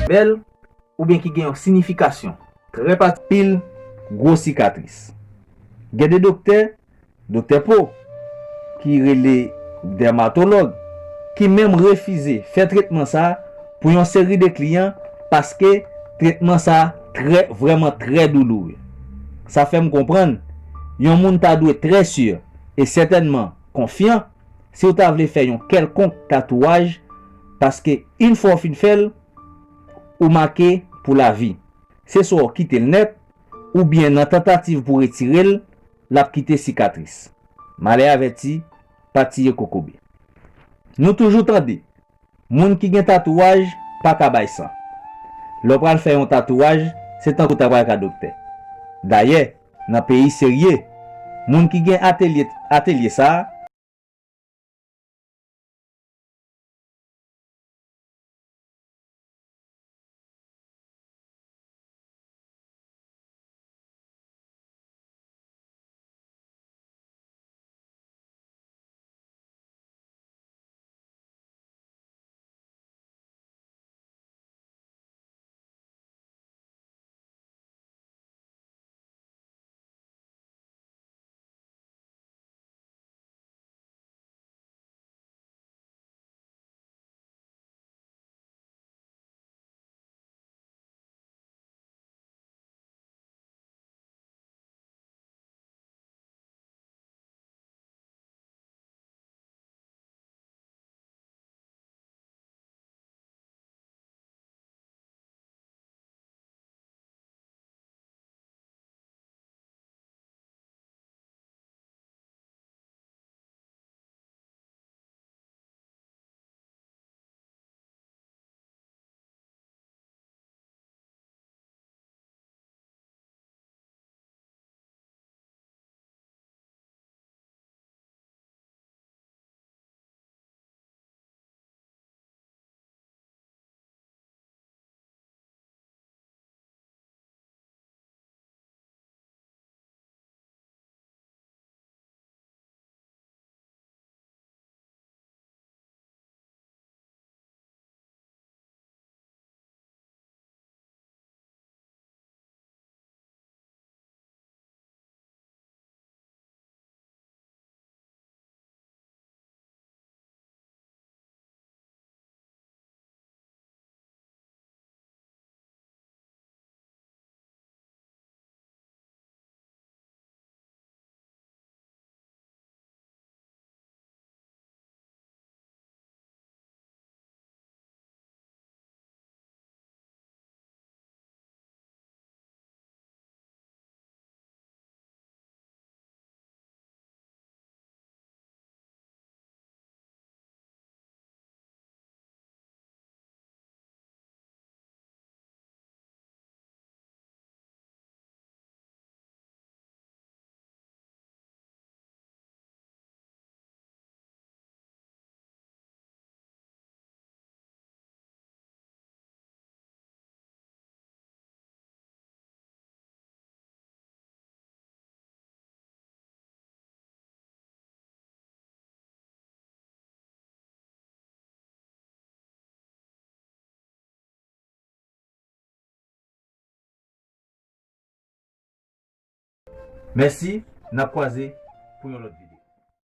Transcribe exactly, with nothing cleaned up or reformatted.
bèl oubyen ki gen yon siyifikasyon trè pati. Pil gwo sikatris. Gen de doktè, doktè po, ki rele dèmatològ, ki menm refize fè tretman sa a pou yon seri de kliyan paske tretman sa a trè, vrèman trè douloure. Sa fè m konprann, yon moun ta dwe trè si e sètènman konfyan si w ta vle fè yon kèlkonk tatouaj, paske yon fwa w fin fè l, ou make pou lavi. Se swa w kite l nèt, oubyen nan tantativ pou retire l, l ap kite sikatris. Malè avèti pa tiye kokobe. Nou toujou tande, moun ki gen tatouaj pa ka bay san. Lè w pral fè yon tatouaj, se tankou w ta pral ka doktè. Dayè, nan peyi serye, moun ki gen atelye, atelye sa a, Mèsi, n ap kwaze pou yon lòt videyo.